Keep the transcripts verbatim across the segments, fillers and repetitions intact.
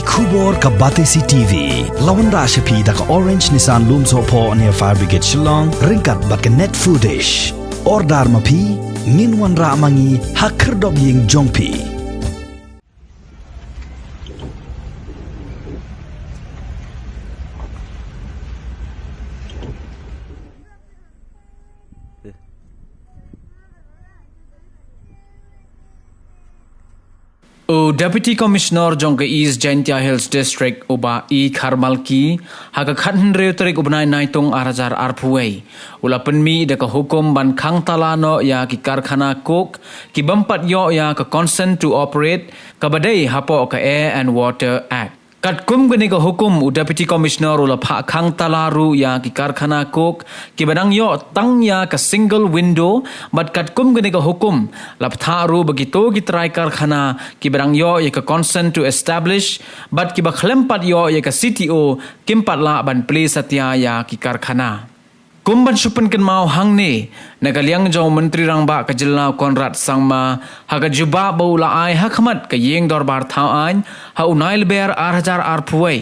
Khubor ka Batesi T V. La wanrah sha phi da ka Orange Nissan Lumsohphoh near Fire Brigade Shillong, ryngkat bad ka Net Foodish. Order ma phi, ngin wanrah ma ngi ha khyrdop ïing jong phi. U Deputy Commissioner jong ka East Jaintia Hills District, u Bah E Kharmalki, ha ka khathynriew tarik u bnai Naitung arhajar arphew wei, u la pynmih da ka hukum ban khang tala noh ïa ki karkhana coke ki bym pat ïoh ïa ka consent to operate, kaba dei hapoh ka Air and Water Act. Katkum kane ka hukum, u Deputy Commissioner u la phah khang tala ruh ïa ki karkhana coke kiba dang ïoh tang ïa ka single window, bad katkum kane ka hukum, la bthah ruh ba kito ki trai karkhana kiba dang ïoh ïa ka consent to establish bad kiba khlem pat ïoh ïa ka C T O kim pat lah ban plie satia ïa ki karkhana. Kum ban shu pynkynmaw hangne, na ka liang jong u Myntri Rangbah ka jylla u Conrad Sangma, ha ka jubab ba u la ai ha khmat ka ïing dorbar thaw aiñ ha u Nailber arhajar arphew wei,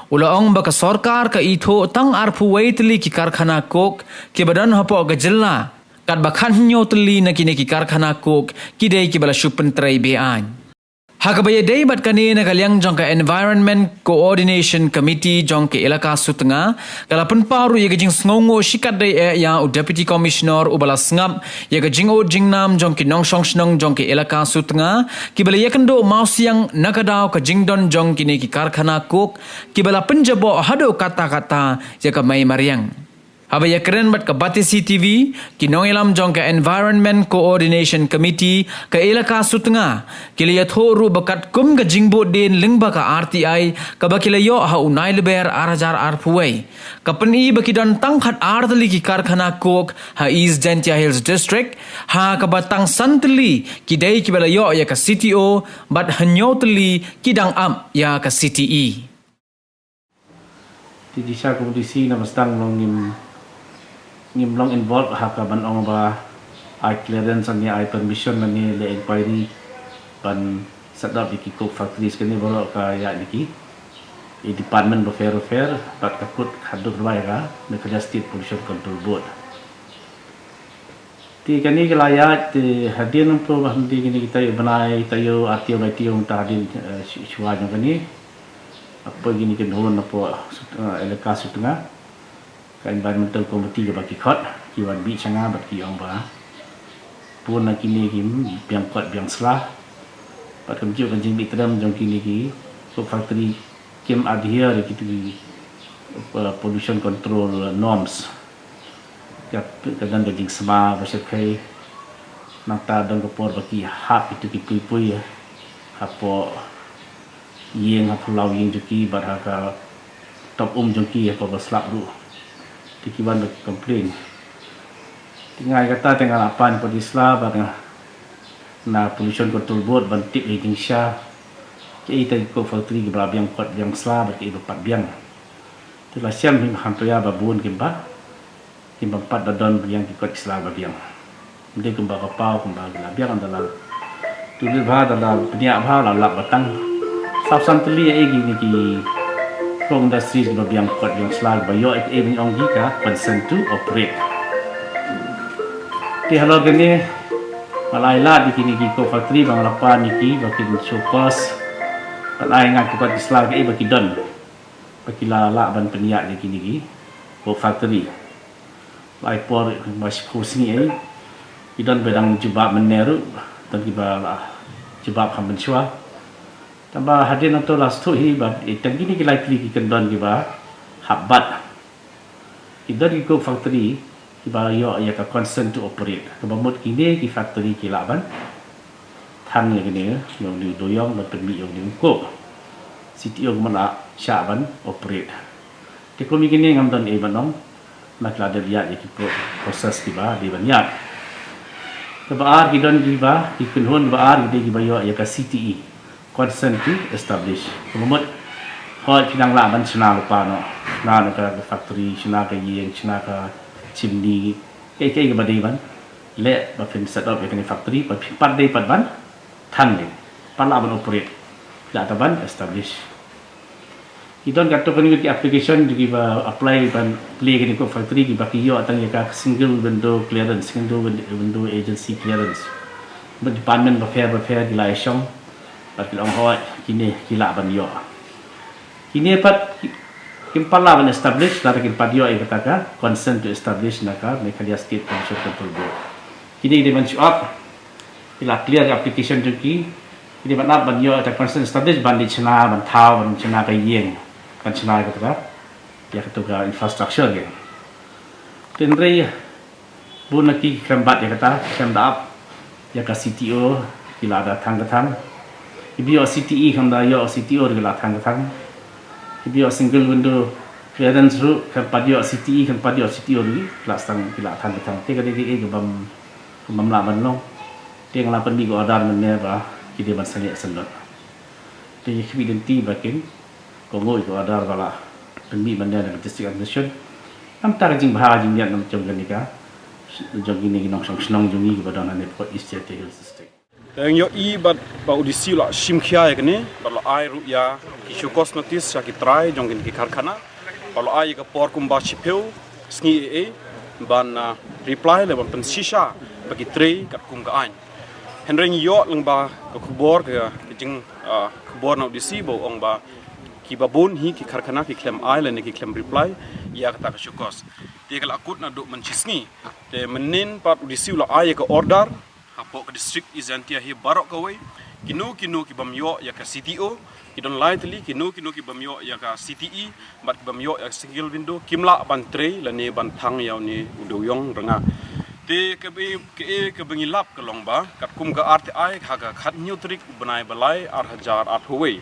u la ong ba ka sorkar ka ithuh tang arphew wei tylli ki karkhana coke kiba don hapoh ka jylla, katba khathynñiew tylli na kine ki karkhana coke ki dei kiba la shu pyntrei be-aiñ. Ha kaba ïadei bad kane, na ka liang jong ka Environment Coordination Committee jong ka Elaka Sutnga ka la pynpaw ruh ïa ka jingsngewnguh shikatdei eh ïa u Deputy Commissioner uba la sngap ïa ka jingud jingnam jong ki nongshong shnong jong ka Elaka Sutnga kiba la ïakynduh mawsiang na ka daw ka jingdon jong kine ki karkhana coke kiba la pynjaboh haduh katta katta ïa ka mei mariang. Haba ïakren bad ka Batesi T V, ki nongïalam jong ka Environment Coordination Committee ka Elaka Sutnga ki la ïathuh ruh ba katkum ka jingbuddien lyngba ka R T I kaba ki la ïoh ha u Nailber arhajar arphew wei, ka pyni ba ki don tang khatar tylli ki karkhana coke ha East Jaintia Hills District, ha kaba tang san tylli ki dei kiba la ïoh ïa ka C T O bad hynñiew tylli ki dang ap ïa ka C T E. Te shisha kum D C na ba sdang long ngim, ngim long involve ha ka ban ong ba ai clearance ne ai permission ne leh inquiry ban set up ïa ki coke factories, kane baroh ka ïaid na ki, i department bapher bapher bad ka kut ka duh rwai ka Meghalaya State Pollution Control Board. Te kane ka la ïaid te hadien nangto ba hadien kine kita ïa bnai taïew, ar taïew, lai taïew mynta hadien, eh, shu-, shuwa jong kane. Hapoh kine ki nahun hapoh Sut-, eh, Elaka Sutnga, ka Environmental Committee kaba ki khot, ki wan bishar nga bad ki ong ba bun na kine kim biang kot biang sla. Bad kumjuh ka jingbitrem jong kine ki coke factory kim adhere ïa kito ki, uh, pollution control norms. Ka, ka don ka jingsma ba shyrkhei. Nangta don ka por ba ki hap ïa kito ki pui pui, eh, hapoh ïing, hapoh law ïing jong ki bad ha ka top um jong ki, hapoh ba slap ruh. Te ki wan ba ki complain. Te nga ïa kata te nga la pan pat ïa sla bad nga na Pollution Control Board ban tip ïa i jingshisha. Kaei kata ki coke factory kiba la biang kot biang sla bad kaei ba pat biang. Te la shem hi hangto ïa ba bun kim ba, kim bym pat da don biang ki kot ki sla ba biang. Ym dei kumba ka paw kumba ki la biang, da la tu leh bha, da la bniah bha, la lap ba tang sawphew san tylli ïa kine ki coke industries kiba biang kot biang sla kiba ïoh ïa kaei ba ngi ong ki ka consent to operate. Te halor kane nga la ai lad ïa kine ki coke factory ba nga la pan ïa ki ba kin show cause, ban ai nga ki kot ki sla kaei ba ki don ba ki la lah ban pynïaid ïa kine ki coke factory. La ai por ba shiphew sngi ei. Ki don ba dang jubab mynne ruh, don kiba la jubab ha mynshuwa. Tangba hadien nangto la sngewthuh hi ba, eh, tang kine ki lai tylli ki kyndon kiba hap bat. Ki don ki coke factory kiba ïoh ïa ka consent to operate, kaba mut kine ki factory ki lah ban thang ïa kane, ïa une u dewïong ban pynmih ïa une u coke. C T O kumno la shah ban operate. Te kum ïa kine ngam don ei ban ong, namar ki la dep ïaid ïa ki pro-, process kiba dei ban ïaid. Kaba ar ki don kiba, ki kynhun kaba ar ki dei kiba ïoh ïa ka C T E, consent to establish. Kaba mut, hooid phi nang lah ban shna lypa noh, shna noh ka factory, shna ka ïing, shna ka chimney, kaei kaei kaba dei ban leh ba phin set up ïa kane factory, ba phi pat dei pat ban thang ne, pat lah ban operate, lah ta ban establish. Ki don katto katne ki application jong ki ba apply ban plie kine ki factory ki ba ki ïoh tang ïa ka single window clearance, single win- window agency clearance. Ba department bapher bapher ki la ïa shong bad ki la ong hooid kine ki lah ban ïoh. Kine pat ki- kim pat lah ban establish lada kim pat ïoh ïa kata ka consent to establish na ka Meghalaya State Pollution Control Board. Kine ki dei ban shu ap, ki la clear ka application jong ki, ki dei ban ap ban ïoh ïa ka consent establish ban dei shna, ban thaw, ban shna ka ïing, ban shna ïa kata ka, ïa kata ka infrastructure ka. Hynrei bun na ki khlem bat ïa kata, khlem da ap ïa ka C T O, ki la da thang ka thang. Ki ba ïoh C T E khlem da ïoh C T O ki la thang ka thang. Ki ba ïoh single window clearance ruh khlem pat ïoh C T E, khlem pat ïoh C T O ruh ki la sdang, ki la thang ka thang. Te ka dei kaei ka bym, ka bym lah ban long. Te nga la pynmih ka order mynne ba ki dei ban sangeh sendot. Te ïa khmih lynti ba kin kohnguh ïa ka order ba la pynmih mynne na ka district administration. Namar ka jingbha jingmiat na jong kane ka, jong kine ki nongshong shnong jong ngi ki ba don hangne hapoh East Jaintia Hills District. Te ngi ïohi bad ba u D C u la shim khia ïa kane bad la ai ruh ïa ki show cause notice sha ki trai jong kine ki karkhana. Bad la ai ïa ka por kumba shiphew sngi ei ei ban, ah, reply lane ban pynshisha ba ki trei katkum ka aiñ. Hynrei ngi ïoh lyngba ka khubor ka, ka jing, ah, khubor na u D C ba u ong ba ki ba bun hi ki karkhana ki khlem ai lane ki khlem reply ïa kata ka show cause. Te ka la kut naduh mynshisngi. Te mynnin pat u D C u la ai ïa ka order hapoh ka district East Jaintia Hills baroh kawei, kino kino ki bym ïoh ïa ka C T O, ki don lai tylli, kino kino ki bym ïoh ïa ka C T E bad ki bym ïoh ïa ka single window kim lah ban trei lane ban thang ïa une u dewiong rnga. Te kaei, kaei kaba ngi lap ka long ba katkum ka R T I ha ka khathynñiew tarik u bnai ba lai ar hajar arphew wei,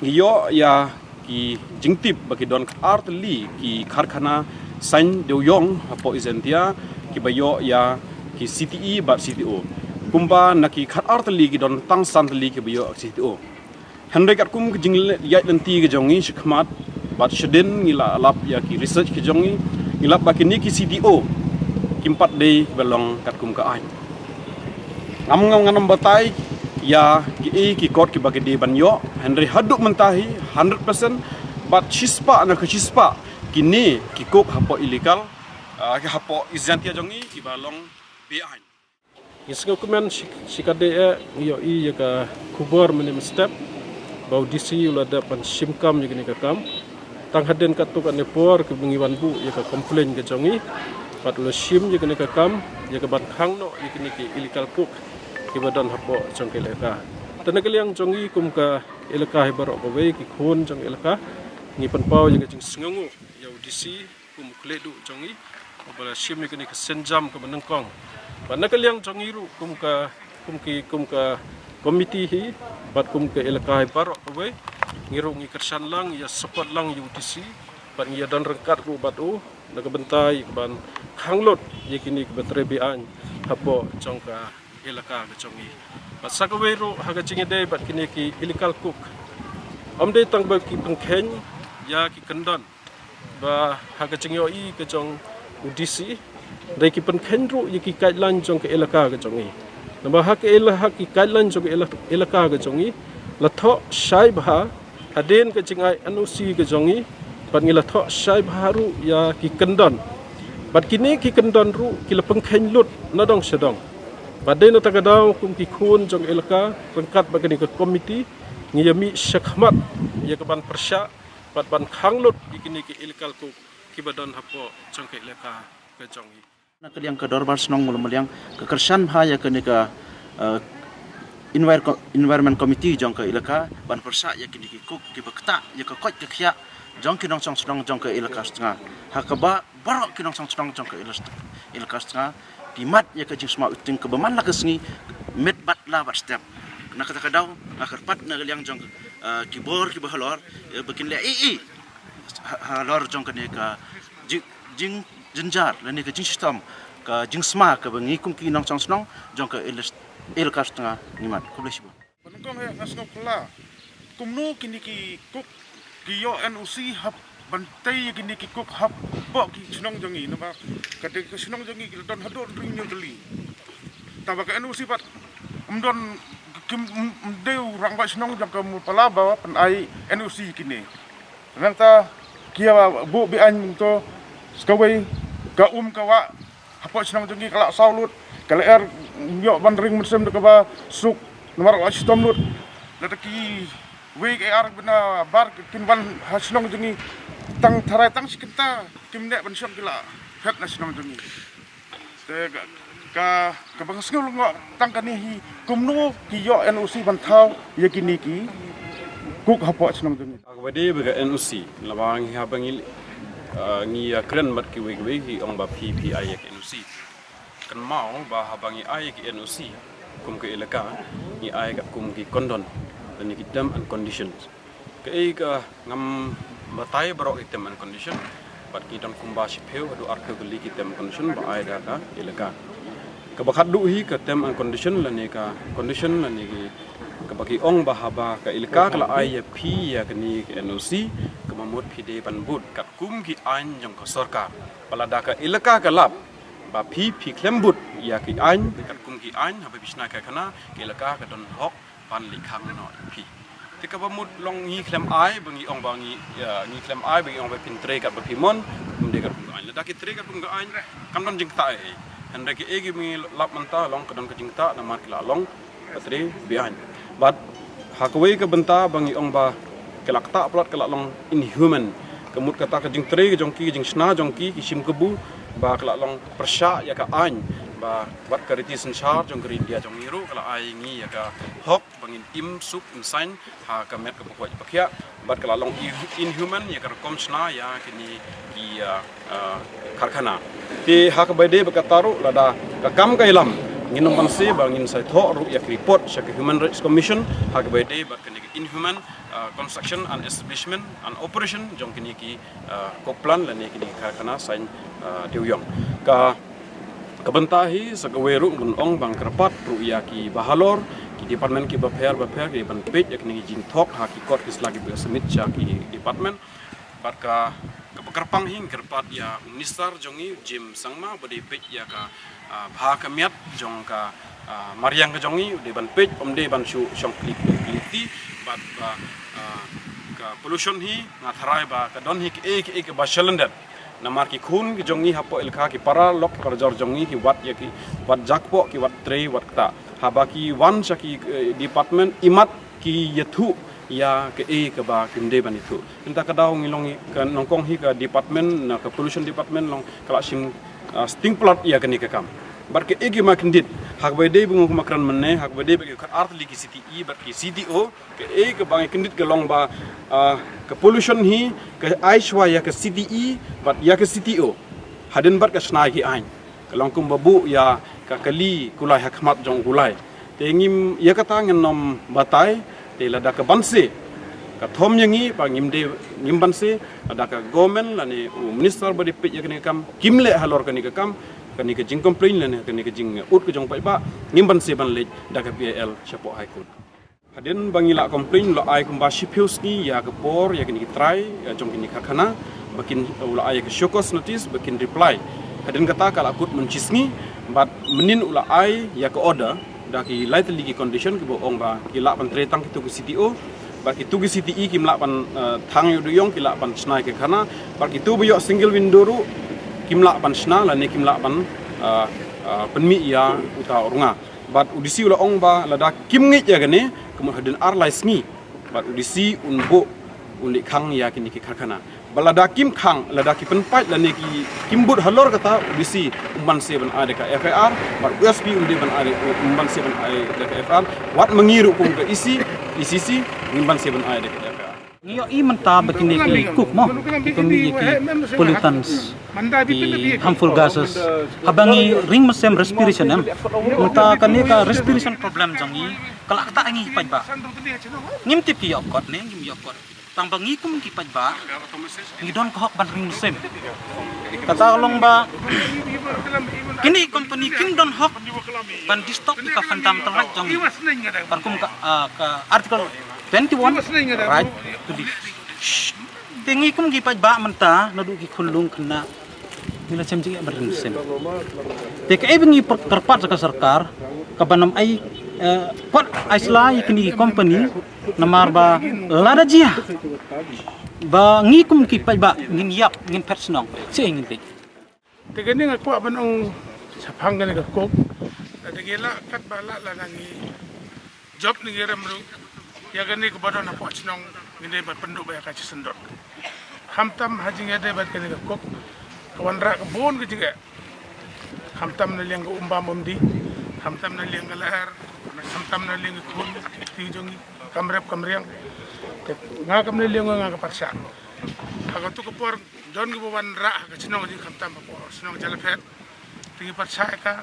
ngi ïoh ïa ki jingtip ba ki don khatar tylli ki karkhana saiñ dewiong hapoh East Jaintia ki ba ïoh ïa ki C T E bad C T O. Kumba na ki khatar tylli ki don tang san tylli ki ba ïoh C T O. Hynrei katkum ka jingïaid lynti ka jong ngi shakhmat bad shadien ngi la lap ïa ki research ka jong ngi, ngi lap ba kine ki C T O kim pat dei ba long katkum ka aiñ. Ngam, ngam, ngam batai ïa kiei ki kot ki ba ki dei ban ïoh, hynrei haduh mynta hi hundred percent bad shispah na ka shispah kine ki coke hapoh illegal, ah, ki hapoh East Jaintia jong ngi ki ba long be aiñ. Ngi sngewkmen shi, shi katdei eh ngi ïohi ïa ka khubor mynne mynstep ba u D C u la dep ban shim kam ïa kane ka kam. Tang hadien katto katne por kaba ngi wan buh ïa ka complaint ka jong ngi bad u la shim ïa kane ka kam ïa ka ban khang noh ïa kine ki illegal coke ki ba don hapoh jong ka elaka. Te na ka liang jong ngi kum ka elaka hi baroh kawei, ki khun jong ka elaka, ngi pynpaw ïa ka jingsngewnguh ïa u D C kum u khlieh duh jong ngi uba la shim ïa kane ka sienjam kaba nyngkong. Bad na ka liang jong ngi ruh kum ka, kum ki, kum ka committee hi bad kum ka elaka hi baroh kawei, ngi ruh ngi kyrshan lang, ïa support lang ïa u D C bad ngi ïa don ryngkat ruh bad u na ka bynta ban khang lut ïa kine ki ba trei be aiñ hapoh jong ka elaka ka jong ngi. Bad sa kawei ruh ha ka jingïadei bad kine ki illegal coke, ym dei tang ba ki pynkheiñ ïa ki kyndon ba ha ka jingïohi ka jong u D C, dei ki pynkheiñ ruh ïa ki guideline jong ka elaka ka jong ngi. Namar ha ka ela-, ha ki guideline jong ka ela-, elaka ka jong ngi la thoh shai bha hadien ka jingai N O C ka jong ngi, bad ngi la thoh shai bha ruh ïa ki kyndon. Bad kine ki kyndon ruh ki la pynkheiñ lut na dong sha dong. Bad dei na kata ka daw kum ki khun jong ka elaka ryngkat bad kane ka committee ngi ïa mih shakhmat ïa ka ban pyrshah bad ban khang lut ïa kine ki illegal coke ki ba don hapoh jong ka elaka ka jong ngi. Na ka liang ka dorbar shnong Mawlamyniang ka kyrshan bha ïa kane ka, eh, envir-, environment committee jong ka elaka ban pyrshah ïa kine ki coke ki ba ktah ïa ka koit ka khiah jong ki nongshong shnong jong ka elaka Sutnga. Ha kaba baroh ki nongshong shnong jong ka ela-, elaka Sutnga ki mad ïa ka jingsma uting kaba man la ka sngi, met bad la bad step. Na kata ka daw nga kyrpad na ka liang jong, eh, ki bor ki ba halor, eh, ba kin leh ei ei ha, halor jong kane ka ji-, jing jynjar lane ka jingshitom ka jingsma kaba ngi kum ki nongshong shnong jong ka ela-, elaka Sutnga ngi mad. Khublei shibun. Ba nyngkong hi nga sngew kylla kumno kine ki coke ki ïoh N O C hap ban tei ïa kine ki coke hapoh ki shnong jong ngi, namar ka dei ka shnong jong ngi ki la don haduh hynriew hynñiew tylli. Tangba ka N O C pat ym don, kim, ym, ym dei u rangbah shnong jong ka Mawpala ba pyn-ai N O C ïa kine. Nangta ki ïa buh be-aiñ mynta, sa kawei ka um ka wah hapoh shnong jong ngi ka la saw lut, ka la er ïoh ban ring mynsiem da kaba suk namar la shitom lut. Lada kiwei ki ar bad na bar kin wan ha shnong jong ngi, tang tharai tang shi kynta kim neh ban shong ki la phet na shnong jong ngi. Te ka, ka, kaba nga sngew lyngngoh tang kane hi, kumno ki ïoh N O C ban thaw ïa kine ki cook hapoh shnong jong ngi. Kaba dei ba ka N O C, laba ngi haba ngi, ah, ngi ïa kren bad kiwei kiwei ki ong ba phi phi ai ïa ka N O C. Kynmaw ba haba ngi ai ïa ka N O C kum ka elaka, ngi ai katkum ki condon lane ki term and conditions. Kaei ka ngam batai baroh ki term and condition, bad ki don kumba shiphew haduh arphew tylli ki term and condition ba ai da ka elaka. Kaba khatduh hi ka term and condition lane ka condition lane ki, kaba ki ong ba haba ka elaka ka la ai ïa phi ïa kane ka N O C, ka mut phi dei ban bud katkum ki aiñ jong ka sorkar. Ba lada ka elaka ka lap ba phi phi khlem bud ïa ki aiñ katkum ki aiñ, haba phi shna karkhana, ka elaka ka don hok ban leit khang noh ïa phi. Te kaba mut long ngi khlem ai ba ngi ong ba ngi, ïa, ngi khlem ai ba ngi ong ba phin trei katba phi mon, ym dei katkum ka aiñ. Lada ki trei katkum ka aiñ, kam don jingktah ei ei. Hynrei kaei ba ngi lap mynta long ka don ka jingktah namar ki la long ba trei be-aiñ. Bad ha kawei ka bynta ba ngi ong ba ka la ktah palat ka la long inhuman. Ka mut kata ka jingtrei ka jong ki, ka jingshna jong ki, ki shim kabu ba ka la long pyrshah ïa ka aiñ, ba wat ka riti synshar jong ka ri India jong ngi ruh ka la ai ngi ïa ka hok ba ngin im suk im saiñ ha ka met ka bakhuid bakhiah, bad ka la long i-, inhuman ïa ka rukom shna ïa kine ki, ah, ah, karkhana. Te ha kaba dei bad kata ruh lada ka kam ka ïalam, ngin ym banse ba ngin sa thoh ruh ïa ka report sha ka Human Rights Commission ha kaba dei bad kane ka inhuman, ah, construction and establishment and operation jong kine ki, ah, coke plant lane kine ki karkhana saiñ, ah, dewiong. Ka Ka bynta hi sa kawei ruh ngan ong ba ngan kyrpad ruh ïa ki bahalor, ki department kiba pher ba pher, ki ban peit ïa kine ki jingthok ha ki kot ki sla kiba submit sha ki department. Bad ka, kaba kyrpang hi ngan kyrpad ïa u minister jong ngi Jim Sangma ba dei peit ïa ka, ah, bha ka miat jong ka, ah, mariang ka jong ngi, u dei ban peit, um dei ban shu shong klik klik ti, bad, ah, ah, ka pollution hi nga tharai ba ka don hi kiei kiei kiba shalyndet. Namar ki khun ki jong ngi hapoh elaka, ki para lok para jor jong ngi ki wad ïa ki, wad jakpoh, ki wad trei, wad ktah. Haba ki wan sha ki, eh, department, imat ki ïathuh ïa kaei kaba kim dei ban ïathuh. Mynta ka daw ngi long ka nyngkong hi ka department, na ka pollution department long ka la shim, ah, sting palat ïa kane ka kam. Bad kaei ki ma kyndit, ha kaba dei ba ngi kum kren mynne, ha kaba dei ba ki khatar tylli ki C T E bad ki C T O, kaei kaba ngi kyndit ka long ba, ah, ka pollution hi ka ai shuwa ïa ka C T E bad ïa ka C T O. Hadien bad ka shna ïa ki aiñ, ka long kumba buh ïa ka kali kulai ha khmat jong u kulai. Te ngim, ïa kata ngin ym batai. Te lada ka banse ka thom ïa ngi ba ngim dei, ngim banse, lada ka government lane u minister ba dei peit ïa kane ka kam kim leh halor kane ka kam, kane ka jingcomplain lane kane ka jingud ka jong paidbah, ngim banse ban leit da ka P I L shapoh High Court. Hadien ba ngi la complain, la ai kumba shiphew sngi ïa ka por ïa kine ki trai, ïa jong kine ki karkhana, ba kin, u la ai ïa ka show cause notice ba kin reply. Hadien kata ka la kut mynshi sngi, bad mynnin u la ai ïa ka order da ki lai tylli ki condition kiba ong ba ki lah ban trei tang kito ki C T O, bad kito ki C T E kim lah ban, eh, thang ïa u dewiong, ki lah ban shna ïa ka karkhana, bad kito ba ïoh single window ruh kim lah ban shna lane kim lah ban, eh, eh, pynmih ïa uta u rnga. Bad u D C u la ong ba lada kim ngeit ïa kane, ka mut hadien ar lai sngi bad u D C un buh, un leit khang ïa kine ki karkhana. Bad lada kim khang, lada ki pynpait lane ki kim bud halor kata, u D C um banse ban ai da ka F I R, bad u S P um dei ban ai, um banse ban ai da ka F I R. Wat ma ngi ruh kum ka E C, E C C, ngim banse ban ai da ka F I R. Ngi ïohi mynta ba kine ki coke mo, ki pynmih ïa ki pollutants, ki harmful gases. Haba ngi ring mynsiem, respiration em. Mynta kane ka respiration problem jong ngi ka la ktah ngi paidbah. Ngim tip ki ïoh kot ne ngim ïoh kot. Tang ba ngi kum ki paidbah ngi don ka hok ban ring mynsiem. Kata ka long ba kine ki company kim don hok ban disturb ïa ka fundamental right jong ngi. Katkum ka, ah, ka article twenty-one, right to live. Te ngi kum ki paidbah mynta, naduh ki khunlung khynnah, ngi la shem jingeh ban ring mynsiem. Te kaei ba ngi kyrpad sha ka sorkar, ka ban ym ai Pat ai sla ïa kine ki company namar ba lada jia ba ngi kum ki paidbah ngin ïap, ngin phet shnong, seh ngin peit. Te kane nga kwah ban ong shaphang kane ka kok. Lada ngi lah katba lah, lada ngi jop ne ngi rem ruh, ïa kane kaba don hapoh shnong ngi dei ban pynduh ba ïa ka shi syndon. Khamtam ha jingïadei bad kane ka kok ka wanrah ka bun ka jingeh. Khamtam na liang ka um bam um dih, khamtam na liang ka lyer, khamtam na liang ka khun, ti jong ngi kam rep kam riang. Te nga kam na liang nga ka pyrshah. Ha katu ka por don kiba wanrah ha ka shnong jong ngi, khamtam hapoh shnong Jalaphet. Te ngi pyrshah ïa ka.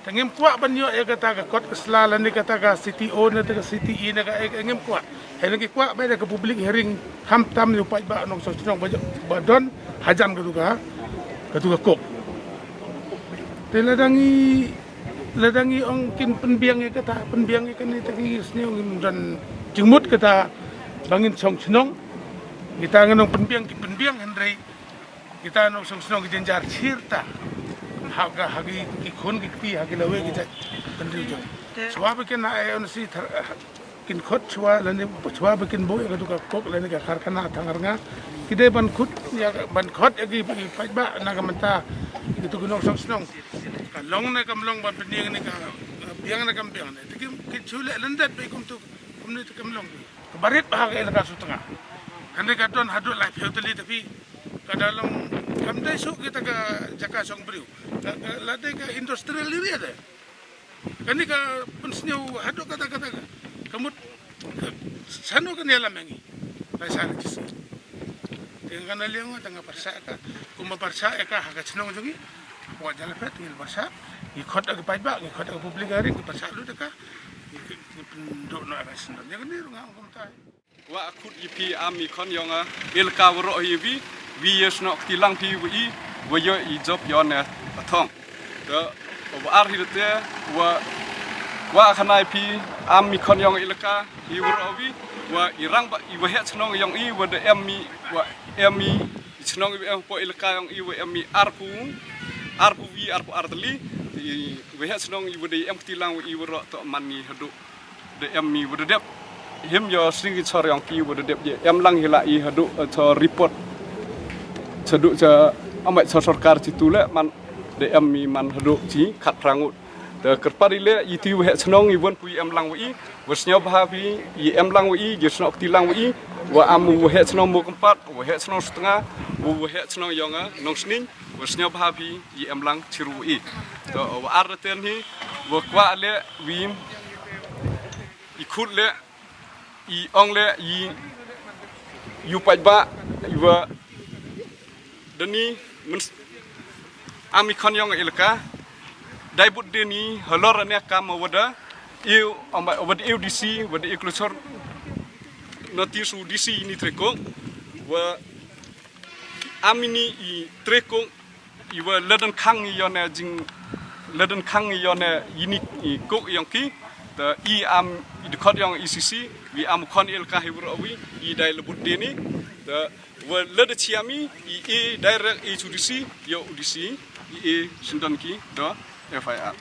Te ngim kwah ban ïoh ïa kata ka kot ka sla lane kata ka C T O ne kata ka C T E ne ka, eh, ngim kwah. Hynrei ngi kwah ba ïa ka public hearing, khamtam ïa u paidbah nongshong shnong ba jong, ba don hajan katu ka, katu ka kok. Te lada ngi, lada ngi ong kin pynbiang ïa kata, pynbiang ïa kane, te ngi sniew ngim don jingmut kata ba ngin shong shnong. Kita ngan ong pynbiang ki pynbiang, hynrei kita nongshong shnong ki jynjar shirta ha ka, ha ki, ki khun ki kti, ha ki lawei ki jait bynriew jong. Shuwa ba kin ai on si thar, kin khot shuwa lane shuwa ba kin buh ïa katu ka kok lane ka karkhana Thangarnga, ki dei ban khot ïa, ban khot ïa ki, ki paidbah na ka mynta. Kitu ki nongshong shnong, ka long ne kam long ban pynïeng ne ka, ka biang ne kam biang ne. Te ki, ki shu leh lyndet ba kumtu, kumne te kam long. Ka barit bha ka elaka Sutnga. Hynrei ka don haduh laiphew tylli, tapi ka da long kam dei shuh kita ka jaka shong briew. Ka, ka la dei ka industrial area de. Kane ka pynsniew haduh kata kata ka, ka mut ka, shano kan ïalam ïa ngi. Lai sa ka jingeh. Te nga na liang nga te nga pyrshah ïa ka, kumba pyrshah ïa ka ha ka shnong jong ngi. Hapoh Jalaphet ngi pyrshah, ngi khot ïa ki paidbah, ngi khot ïa ka public hearing, ngi pyrshah lut ïa ka. Ngi, ngi pynduh noh ïa ka shnong. Ïa kane ruh nga ong kumta. Kwah khot ïa phi Army Khon ïong, ah, elaka waroh hi wi, wi ïa snoh kti lang phi wa i, wa ïoh i jop ïong ne athong. Te wa ar hi te wa kwah khana ïa phi Army Khon ïong elaka hi waroh wi, wa i rangbah i waheh chnong ïong i wa da em i, wa em i chnong i wa em hapoh elaka ïong i wa em i arphew, arphew wi, arphew ar tylli, i waheh chnong i wa da em kti lang wa i waroh, to man ngi haduh da em i wa da dep. Him ïa sngi ki chor ïong ki wa da dep ïa em lang hi la i haduh, eh, cha report. Cha duh cha amai cha sorkar chi tu le man da em i man haduh chi khatphra ngut. Da kyrpad i le i ti waheh chnong i wan pui em lang wa i, wa sngewbha phi i em lang wa i, ïa snoh kti lang wa i, wa am u waheh chnong Mawkympat, waheh chnong Sutnga, u waheh chnong ïong, ah, Nongsning, wa sngewbha phi i em lang chi ruh wa i. To wa ar da ten hi, wa kwah le wi i khot le, i ong le i, ïa u paidbah, i wa da ni myn Army Khon ïong elaka. Dei bud de ni halor ne kam wa da i, wa da i u D C, wa da i closure notice u D C ini Trekong. Wa Army ni i Trekong i wa la dang khang i ïong ne jing, la dang khang i ïong ne ini i kok ïong ki. Te i am i dkhot ïong E C C, wi Army Khon elaka hi waroh wi, i dei la bud de ni. Te wa la da chi Army i, i direct i chu D C, ïa u D C i, i syndon ki da F I R.